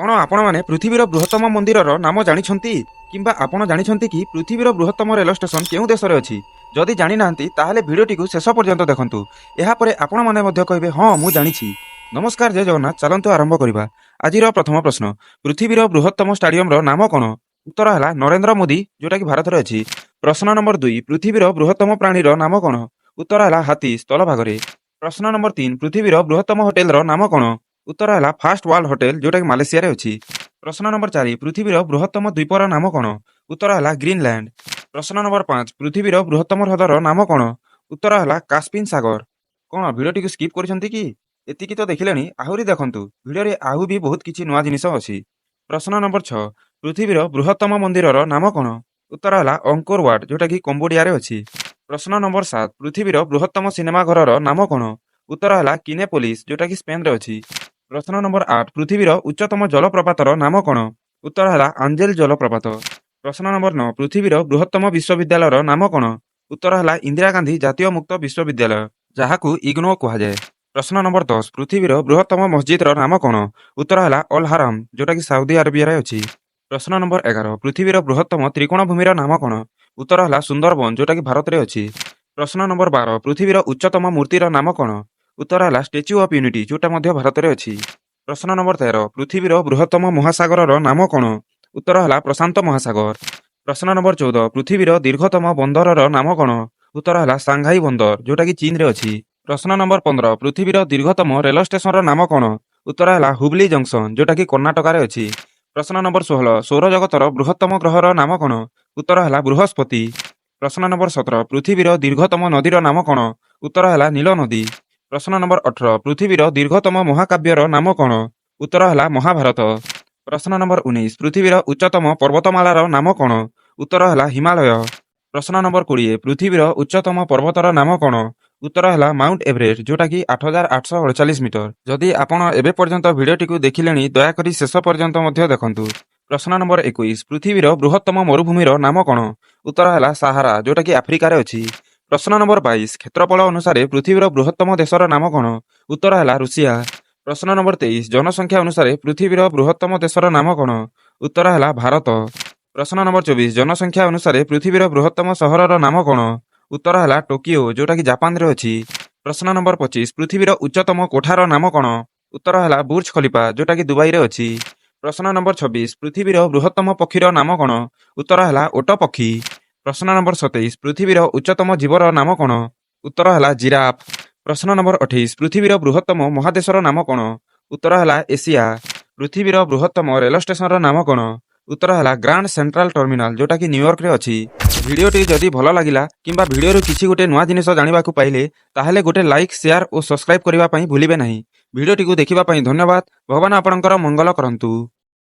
କ'ଣ ଆପଣମାନେ ପୃଥିବୀର ବୃହତ୍ତମ ମନ୍ଦିରର ନାମ ଜାଣିଛନ୍ତି? କିମ୍ବା ଆପଣ ଜାଣିଛନ୍ତି କି ପୃଥିବୀର ବୃହତ୍ତମ ରେଳ ଷ୍ଟେସନ କେଉଁ ଦେଶରେ ଅଛି? ଯଦି ଜାଣିନାହାନ୍ତି, ତାହେଲେ ଭିଡ଼ିଓଟିକୁ ଶେଷ ପର୍ଯ୍ୟନ୍ତ ଦେଖନ୍ତୁ। ଏହାପରେ ଆପଣମାନେ ମଧ୍ୟ କହିବେ, "ହଁ, ମୁଁ ଜାଣିଛି।" ନମସ୍କାର, ଜୟ ଜଗନ୍ନାଥ। ଚାଲନ୍ତୁ ଆରମ୍ଭ କରିବା ଆଜିର ପ୍ରଥମ ପ୍ରଶ୍ନ। ପୃଥିବୀର ବୃହତ୍ତମ ଷ୍ଟାଡିୟମର ନାମ କ'ଣ? ଉତ୍ତର ହେଲା ନରେନ୍ଦ୍ର ମୋଦି, ଯୋଉଟାକି ଭାରତରେ ଅଛି। ପ୍ରଶ୍ନ ନମ୍ବର 2, ପୃଥିବୀର ବୃହତ୍ତମ ପ୍ରାଣୀର ନାମ କ'ଣ? ଉତ୍ତର ହେଲା ହାତୀ, ସ୍ଥଳଭାଗରେ। ପ୍ରଶ୍ନ ନମ୍ବର 3, ପୃଥିବୀର ବୃହତ୍ତମ ହୋଟେଲର ନାମ କ'ଣ? ଉତ୍ତର ହେଲା ଫାଷ୍ଟ ୱାର୍ଲଡ ହୋଟେଲ, ଯୋଉଟାକି ମାଲେସିଆରେ ଅଛି। ପ୍ରଶ୍ନ ନମ୍ବର 4, ପୃଥିବୀର ବୃହତ୍ତମ ଦ୍ୱୀପର ନାମ କ'ଣ? ଉତ୍ତର ହେଲା ଗ୍ରୀନଲ୍ୟାଣ୍ଡ। ପ୍ରଶ୍ନ ନମ୍ବର 5, ପୃଥିବୀର ବୃହତ୍ତମ ହ୍ରଦର ନାମ କ'ଣ? ଉତ୍ତର ହେଲା କାସ୍ପିଆନ ସାଗର। କ'ଣ ଭିଡ଼ିଓଟିକୁ ସ୍କିପ୍ କରିଛନ୍ତି କି? ଏତିକି ତ ଦେଖିଲେଣି, ଆହୁରି ଦେଖନ୍ତୁ। ଭିଡ଼ିଓରେ ଆଉ ବି ବହୁତ କିଛି ନୂଆ ଜିନିଷ ଅଛି। ପ୍ରଶ୍ନ ନମ୍ବର 6, ପୃଥିବୀର ବୃହତ୍ତମ ମନ୍ଦିରର ନାମ କ'ଣ? ଉତ୍ତର ହେଲା ଅଙ୍କୋର ୱାଟ, ଯୋଉଟାକି କମ୍ବୋଡିଆରେ ଅଛି। ପ୍ରଶ୍ନ ନମ୍ବର 7, ପୃଥିବୀର ବୃହତ୍ତମ ସିନେମା ଘରର ନାମ କ'ଣ? ଉତ୍ତର ହେଲା କିନେପୋଲିସ, ଯୋଉଟାକି ସ୍ପେନରେ ଅଛି। ପ୍ରଶ୍ନ ନମ୍ବର 8, ପୃଥିବୀର ଉଚ୍ଚତମ ଜଳପ୍ରପାତର ନାମ କ'ଣ? ଉତ୍ତର ହେଲା ଆଞ୍ଜେଲ ଜଳପ୍ରପାତ। ପ୍ରଶ୍ନ ନମ୍ବର 9, ପୃଥିବୀର ବୃହତ୍ତମ ବିଶ୍ୱବିଦ୍ୟାଳୟର ନାମ କ'ଣ? ଉତ୍ତର ହେଲା ଇନ୍ଦିରା ଗାନ୍ଧୀ ଜାତୀୟ ମୁକ୍ତ ବିଶ୍ୱବିଦ୍ୟାଳୟ, ଯାହାକୁ ଇଗ୍ନୋ କୁହାଯାଏ। ପ୍ରଶ୍ନ ନମ୍ବର 10, ପୃଥିବୀର ବୃହତ୍ତମ ମସଜିଦର ନାମ କ'ଣ? ଉତ୍ତର ହେଲା ଅଲ ହାରାମ, ଯୋଉଟାକି ସାଉଦି ଆରବିଆରେ ଅଛି। ପ୍ରଶ୍ନ ନମ୍ବର 11, ପୃଥିବୀର ବୃହତ୍ତମ ତ୍ରିକୋଣଭୂମିର ନାମ କ'ଣ? ଉତ୍ତର ହେଲା ସୁନ୍ଦରବନ, ଯୋଉଟାକି ଭାରତରେ ଅଛି। ପ୍ରଶ୍ନ ନମ୍ବର 12, ପୃଥିବୀର ଉଚ୍ଚତମ ମୂର୍ତ୍ତିର ନାମ କ'ଣ? ଉତ୍ତର ହେଲା ଷ୍ଟାଚ୍ୟୁ ଅଫ୍ ୟୁନିଟି, ଯୋଉଟା ମଧ୍ୟ ଭାରତରେ ଅଛି। ପ୍ରଶ୍ନ ନମ୍ବର 13, ପୃଥିବୀର ବୃହତ୍ତମ ମହାସାଗରର ନାମ କ'ଣ? ଉତ୍ତର ହେଲା ପ୍ରଶାନ୍ତ ମହାସାଗର। ପ୍ରଶ୍ନ ନମ୍ବର 14, ପୃଥିବୀର ଦୀର୍ଘତମ ବନ୍ଦରର ନାମ କ'ଣ? ଉତ୍ତର ହେଲା ସାଂଘାଇ ବନ୍ଦର, ଯୋଉଟାକି ଚୀନରେ ଅଛି। ପ୍ରଶ୍ନ ନମ୍ବର 15, ପୃଥିବୀର ଦୀର୍ଘତମ ରେଳ ଷ୍ଟେସନର ନାମ କ'ଣ? ଉତ୍ତର ହେଲା ହୁବଲି ଜଙ୍କସନ, ଯୋଉଟାକି କର୍ଣ୍ଣାଟକାରେ ଅଛି। ପ୍ରଶ୍ନ ନମ୍ବର 16, ସୌରଜଗତର ବୃହତ୍ତମ ଗ୍ରହର ନାମ କ'ଣ? ଉତ୍ତର ହେଲା ବୃହସ୍ପତି। ପ୍ରଶ୍ନ ନମ୍ବର 17, ପୃଥିବୀର ଦୀର୍ଘତମ ନଦୀର ନାମ କ'ଣ? ଉତ୍ତର ହେଲା ନୀଳ ନଦୀ। ପ୍ରଶ୍ନ ନମ୍ବର 18, ପୃଥିବୀର ଦୀର୍ଘତମ ମହାକାବ୍ୟର ନାମ କ'ଣ? ଉତ୍ତର ହେଲା ମହାଭାରତ। ପ୍ରଶ୍ନ ନମ୍ବର 19, ପୃଥିବୀର ଉଚ୍ଚତମ ପର୍ବତମାଳାର ନାମ କ'ଣ? ଉତ୍ତର ହେଲା ହିମାଳୟ। ପ୍ରଶ୍ନ ନମ୍ବର 20, ପୃଥିବୀର ଉଚ୍ଚତମ ପର୍ବତର ନାମ କ'ଣ? ଉତ୍ତର ହେଲା ମାଉଣ୍ଟ ଏଭରେଷ୍ଟ, ଯୋଉଟାକି 8848 ମିଟର। ଯଦି ଆପଣ ଏବେ ପର୍ଯ୍ୟନ୍ତ ଭିଡ଼ିଓଟିକୁ ଦେଖିଲେଣି, ଦୟାକରି ଶେଷ ପର୍ଯ୍ୟନ୍ତ ମଧ୍ୟ ଦେଖନ୍ତୁ। ପ୍ରଶ୍ନ ନମ୍ବର 21, ପୃଥିବୀର ବୃହତ୍ତମ ମରୁଭୂମିର ନାମ କ'ଣ? ଉତ୍ତର ହେଲା ସାହାରା, ଯୋଉଟାକି ଆଫ୍ରିକାରେ ଅଛି। ପ୍ରଶ୍ନ ନମ୍ବର 22, କ୍ଷେତ୍ରଫଳ ଅନୁସାରେ ପୃଥିବୀର ବୃହତ୍ତମ ଦେଶର ନାମ କ'ଣ? ଉତ୍ତର ହେଲା ରୁଷିଆ। ପ୍ରଶ୍ନ ନମ୍ବର 23, ଜନସଂଖ୍ୟା ଅନୁସାରେ ପୃଥିବୀର ବୃହତ୍ତମ ଦେଶର ନାମ କ'ଣ? ଉତ୍ତର ହେଲା ଭାରତ। ପ୍ରଶ୍ନ ନମ୍ବର 24, ଜନସଂଖ୍ୟା ଅନୁସାରେ ପୃଥିବୀର ବୃହତ୍ତମ ସହରର ନାମ କ'ଣ? ଉତ୍ତର ହେଲା ଟୋକିଓ, ଯୋଉଟାକି ଜାପାନରେ ଅଛି। ପ୍ରଶ୍ନ ନମ୍ବର 25, ପୃଥିବୀର ଉଚ୍ଚତମ କୋଠାର ନାମ କ'ଣ? ଉତ୍ତର ହେଲା ବୁର୍ଜ ଖଲିଫା, ଯୋଉଟାକି ଦୁବାଇରେ ଅଛି। ପ୍ରଶ୍ନ ନମ୍ବର 26, ପୃଥିବୀର ବୃହତ୍ତମ ପକ୍ଷୀର ନାମ କ'ଣ? ଉତ୍ତର ହେଲା ଓଟ ପକ୍ଷୀ। ପ୍ରଶ୍ନ ନମ୍ବର 27, ପୃଥିବୀର ଉଚ୍ଚତମ ଜୀବର ନାମ କ'ଣ? ଉତ୍ତର ହେଲା ଜିରାଫ। ପ୍ରଶ୍ନ ନମ୍ବର 28, ପୃଥିବୀର ବୃହତ୍ତମ ମହାଦେଶର ନାମ କ'ଣ? ଉତ୍ତର ହେଲା ଏସିଆ। ପୃଥିବୀର ବୃହତ୍ତମ ରେଳ ଷ୍ଟେସନର ନାମ କ'ଣ? ଉତ୍ତର ହେଲା ଗ୍ରାଣ୍ଡ ସେଣ୍ଟ୍ରାଲ ଟର୍ମିନାଲ, ଯୋଉଟାକି ନ୍ୟୁୟର୍କରେ ଅଛି। ଭିଡ଼ିଓଟି ଯଦି ଭଲ ଲାଗିଲା କିମ୍ବା ଭିଡ଼ିଓରୁ କିଛି ଗୋଟେ ନୂଆ ଜିନିଷ ଜାଣିବାକୁ ପାଇଲେ, ତାହେଲେ ଗୋଟେ ଲାଇକ୍, ସେୟାର ଓ ସବସ୍କ୍ରାଇବ୍ କରିବା ପାଇଁ ଭୁଲିବେ ନାହିଁ। ଭିଡ଼ିଓଟିକୁ ଦେଖିବା ପାଇଁ ଧନ୍ୟବାଦ। ଭଗବାନ ଆପଣଙ୍କର ମଙ୍ଗଳ କରନ୍ତୁ।